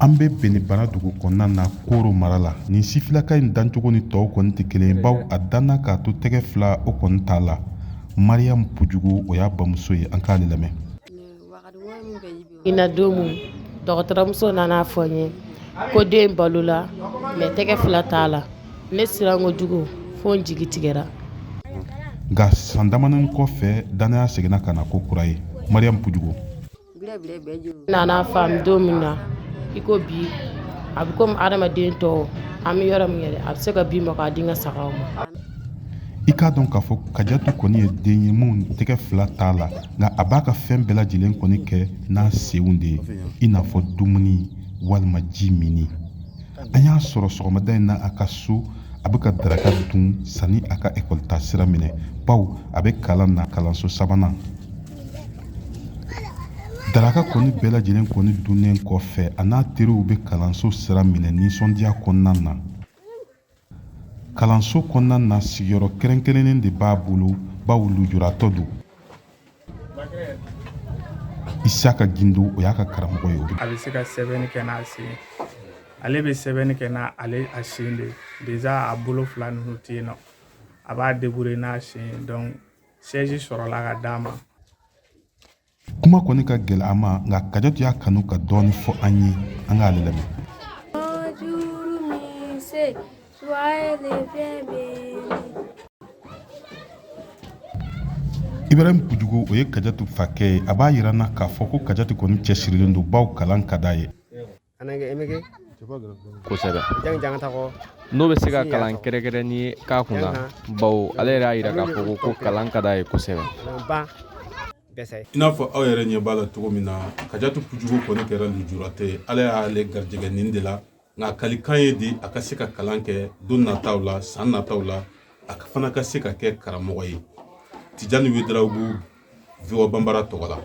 An bɛ Benebana dugu kɔnɔna na, Koro mara la. Nin sifilaka in dancogo ni tɔw kɔni tɛ kelen ye, bawo a danna k'a to tɛgɛ fila o kɔni t'a la. Mariyamu Pujugu, o y'a bamuso ye, an k'ale lamɛn. Ina don min dɔgɔtɔrɔmuso nana fɔ n ye ko den balola, mais tɛgɛ fila t'a la, ne siran kojugu fo n jigi tigɛra. Nka san damanin kɔfɛ, dannaya seginna ka na ko kura ye. Mariyamu Pujugu. Nana faamu don min na i ko bi, a bɛ komi adamaden tɔw, an bɛ yɔrɔ min yɛrɛ, a bɛ se ka bin bɔ k'a di n ka sagaw ma. I k'a dɔn k'a fɔ Kajatu kɔni ye den ye mun tɛgɛ fila t'a la, nka a b'a ka fɛn bɛɛ lajɛlen kɔni kɛ n'a senw de ye, i n'a fɔ dumuni walima ji minni. An y'a sɔrɔ sɔgɔmada in na a ka so, a bɛ ka daraka dun sanni a ka ekɔli ta sira minɛ, bawo a bɛ kalan na kalanso sabanan. Daraka kɔni bɛɛ lajɛlen kɔni dunnen kɔfɛ, a n'a teriw bɛ kalanso sira minɛ nisɔndiya kɔnɔna na. Kalanso kɔnɔna na, sigiyɔrɔ kɛrɛnkɛrɛnnen de b'a bolo, bawo lujuratɔ don. Isaka Gindo, o y'a ka karamɔgɔ ye. A bɛ se ka sɛbɛnni kɛ n'a sen, ale bɛ sɛbɛnni kɛ n'a ale a sen de. Déjà a bolo fila ninnu tɛ yen nɔ, a b'a débrouiller n'a sen, donc chaise sɔrɔla ka d'a ma. Kuma kɔni ka gɛlɛn a ma, nka Kajatu y'a kanu ka dɔɔni fɔ an ye, an k'ale lamɛn. Bonjour, monsieur, soyez le bienvenu. Ibrahim Pujugu, o ye Kajatu fakɛ ye. A b'a yira n na k'a fɔ ko Kajatu kɔni cɛsirilen don, bawo kalan ka d'a ye. Kosɛbɛ, n'o bɛ se ka kalan kɛrɛnkɛrɛnni k'a kunna, bawo ale yɛrɛ y'a yira k'a fɔ ko kalan ka d'a ye kosɛbɛ. I n'a fɔ aw yɛrɛ ɲɛ b'a la cogo min na, Kajatu Pujugu kɔni kɛra lujuratɔ ye. Ala y'ale garijɛgɛ nin de la, nka kalikan ye di a ka se ka kalan kɛ don nataw la, san nataw la, a fana ka se ka kɛ karamɔgɔ ye. Tijani Wedarawogo, VOA Banbara tɔgɔ la.